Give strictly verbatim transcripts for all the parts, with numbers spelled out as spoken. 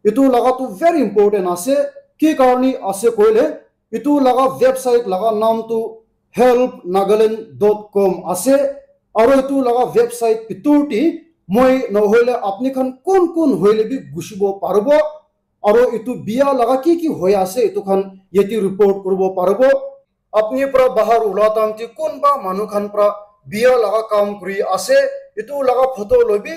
Etu laga tu very important ase. Ki karne ase koile, etu laga website laga naam tu help nagaland dot com ase. Aro etu laga website bitor te moi nohoile apni khan kun kun hoile bi gushibo paribo. Aro etu bia laga ki ki hoi ase etu khan yate report kuribo paribo. Apni pra bahar ula time te kunba manu khan pra bia laga kam kuri ase, etu laga photo loibi,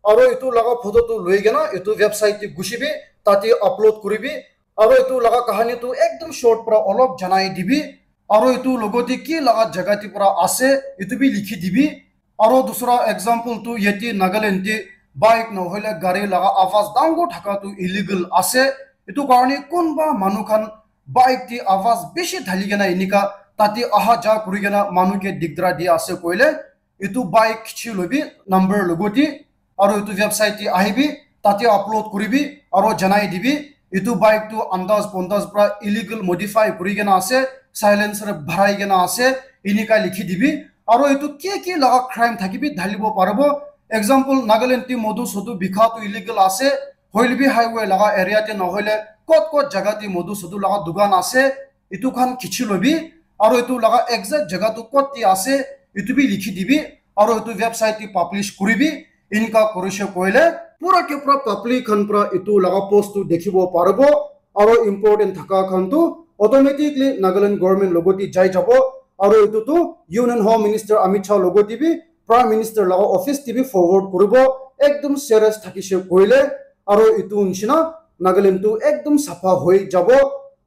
aro etu laga photo tu loi kena etu website te gushi bi, tate upload kuri bi, aro etu laga kahani tu ekdom short pra olop janai dibi, aro etu logote ki laga jaga te pra ase, etu bi likhi dibi. Aro dusra example tu yate Nagaland te bike nohoile gari laga awaz dangor thaka tu illegal ase. Etu karne kunba manu khan bike te awaz bishi dhali kena enika tate aha ja kuri kena manu ke digdra di ase koile, etu bike khichi lobi number logote, aro etu website te ahibi, tate upload kuribi, aro janai dibi, etu bike tu andaz pondaz pra illegal modify kuri kena ase, silencer bharai kena ase, enika likhi dibi, aro etu ki ki laga crime thakibi dhalibo paribo. Example, Nagaland te modu sodu bikha tu illegal ase, hoile bi highway laga area te nohoile kot kot jaga te modu sodu laga dukan ase, etu khan khichi lobi, aro etu laga exact jaga tu kot te ase, etu bi likhi dibi, aro etu website te publish kuribi, enika kurishe koile, pura ke pura public khan pra etu laga post tu dekhibo paribo, aro important thaka khan tu automatically Nagaland government logote jai jabo, aro etu tu Union Home Minister Amit Shah logote bi Prime Minister laga office te bi forward kuribo, ekdom serious thakishe koile, aro etu nishina Nagaland tu ekdom sapha hoi jabo,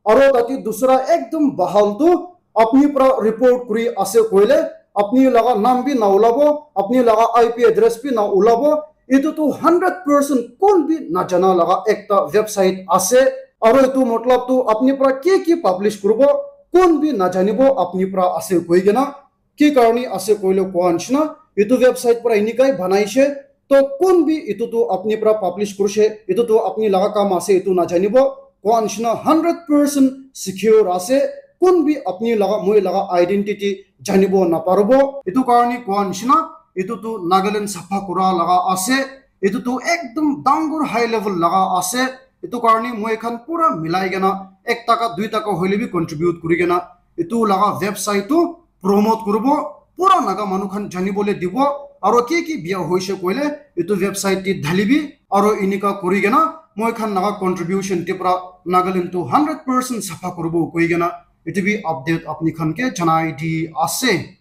aro tate dusra ekdom bahal tu apni pra report kuri ase koile, apni laga naam bi na ulabo, apni laga I P address bi na ulabo, etu tu hundred percent kun bi na jana laga ekta website ase, aro etu matlab tu apni pra ki ki publish kuribo, kun bi na janibo apni pra ase koi kena, ki karne ase koile koa nishina, etu website pra enikai banaishe, to kun bi etu tu apni pra publish kurishe, etu tu apni laga kam ase, etu na janibo, koa nishina hundred percent secure ase, kun bi apni laga, moi laga identity janibo na paribo. Etu karne koa nishina, etu tu Nagaland sapha kura laga ase, etu tu ekdom dangor high level laga ase, etu karne moi khan pura milai kena ek taka dui taka hoile bi contribute kuri kena etu laga website tu promote kuribo, pura Naga manu khan janibole dibo, aro ki ki bia hoishe koile etu website te dhalibi, aro enika kuri kena moi khan laga contribution te pra Nagaland tu hundred percent sapha kuribo koi kena etu bi update apni khan ke janai di ase.